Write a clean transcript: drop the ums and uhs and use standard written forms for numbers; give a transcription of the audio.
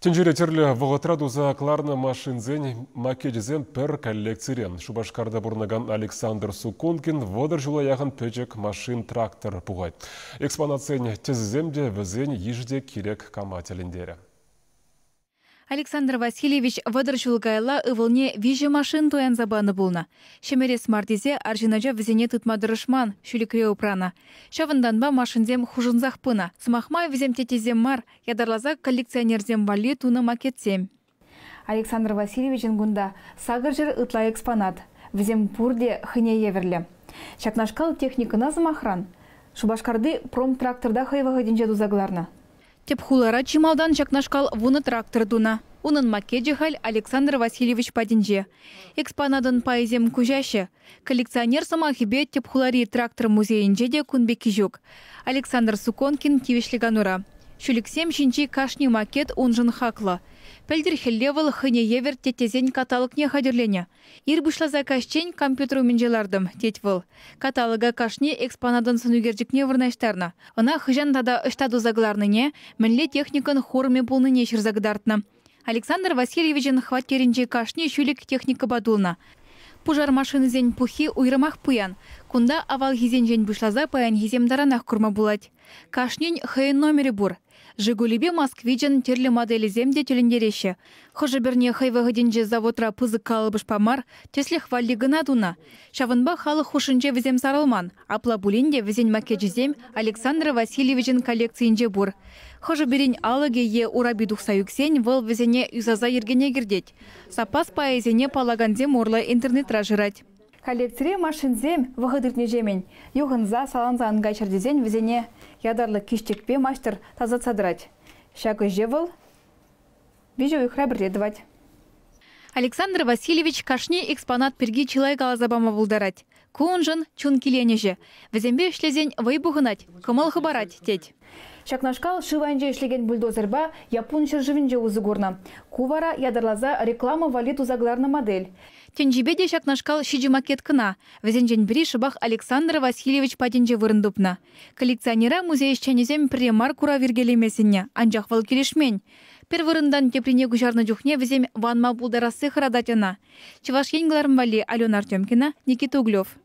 Тӗнчере тӗрлӗ вӑхӑтра туса кӑларнӑ машинсен макечӗсем пӗр коллекцире. Шупашкарта пурӑнакан Александр Суконкин 30 ҫула яхӑн пӗчӗк машин-трактор пухать. Экспонатсен тӗсӗсем те, вӗсен йышӗ те кирек кама тӗлӗнтерӗ. Александр Васильевич 30 ҫул каялла ывӑлне виҫӗ машин туянса панӑ пулнӑ. Ҫӗмӗрес мар тесе арҫын ача вӗсене тытма тӑрӑшман, ҫӳлӗкре упранӑ. Ҫавӑнтанпа машинсем хушӑнсах пынӑ. Сӑмах май, вӗсем теттесем мар, ятарласа коллекционерсем валли тунӑ макетсем. Александр Васильевичӑн кунта 800 ытла экспонат. Вӗсем пурте хӑйне евӗрлӗ. Ҫакнашкал техникӑна, сӑмахран, Шупашкарти промтракторта хӑй вӑхӑтӗнче туса кӑларнӑ. Тӗп хулара чи малтан ҫакнашкал 10 трактор тунӑ. Унӑн макечӗ халь Александр Васильевич патӗнче. Экспонатӑн пайӗсем куҫаҫҫӗ. Коллекционер сӑмахӗпе тӗп хулари трактор музейӗнче те кун пекки ҫук. Александр Суконкин тивӗҫлӗ канура. Ҫӳлӗксем ҫинчи кашни макет уншӑн хаклӑ. Пӗлтӗр хӗлле вӑл хӑйне евӗр теттесен каталогне хатӗрленӗ. Ир пуҫласа каҫчен компьютер умӗнче лартӑм, тет вӑл. Каталога кашни экспонатӑн сӑнӳкерчӗкне вырнаҫтарнӑ. Ӑна хӑҫан тата ӑҫта туса кӑларнине, мӗнле техникӑн хурӑмӗ пулнине ҫырса кӑтартнӑ. Александр Васильевичӑн хваттерӗнчи кашни ҫӳлӗк техникӑпа тулнӑ. Пушар машинисен пуххи уйрӑмах пуян. Кунта авалхисенчен пуҫласа паянхисем таранах курма пулать. Кашнин хӑйӗн номерӗ пур. «Жигулипе» «Москвичӑн» тӗрлӗ моделӗсем те тӗлӗнтереҫҫӗ. Хӑшӗ-пӗрне хӑй вӑхӑтӗнче заводра пысӑк калӑпӑшпа мар, тӗслӗх валли кӑна тунӑ. Ҫавӑнпа халӑх хушшинче вӗсем сарӑлман. Апла пулин те вӗсен макечӗсем Александр Васильевичӑн коллекцийӗнче пур. Хӑшӗ-пӗрин алӑкӗ е урапи тухса ӳксен вӑл вӗсене юсаса йӗркене кӗртет. Саппас пайӗсене паллакансем урлӑ интернетра шырать. Коллекцире машинсем вӑхӑт иртнӗҫемӗн юхӑнса, саланса ан кайччӑр тесен вӗсене ятарлӑ киҫтӗкпе маҫтӑр тасатса тӑрать. Ҫак ӗҫе вӑл виҫӗ уйӑхра пӗрре тӑвать. Александр Васильевич кашни экспонат пирки чылай каласа пама пултарать. Ку уншӑн чун киленӗҫӗ. Вӗсемпе ӗҫлесен вӑй пухӑнать, кӑмӑл хӑпарать, тет. Ҫакнашкал шыв айӗнче ӗҫлекен бульдозерпа Яппун ҫӗршывӗнче усӑ курнӑ. Ку вара ятарласа реклама валли туса кӑларнӑ модель. Тӗнчипе те ҫакнашкал ҫичӗ макет кӑна. Вӗсенчен пӗри шӑпах Александр Васильевич патӗнче вырӑн тупнӑ. Коллекционера музей ӗҫченӗсем пӗрре мар курав йӗркелеме сӗннӗ, анчах вӑл килӗшмен. Пӗр вырӑнтан теприне куҫарнӑ чухне вӗсем ванма пултарасси хӑратать ӑна. Чӑваш Ен кӑларӑм валли Алена Артемкина, Никита Углев.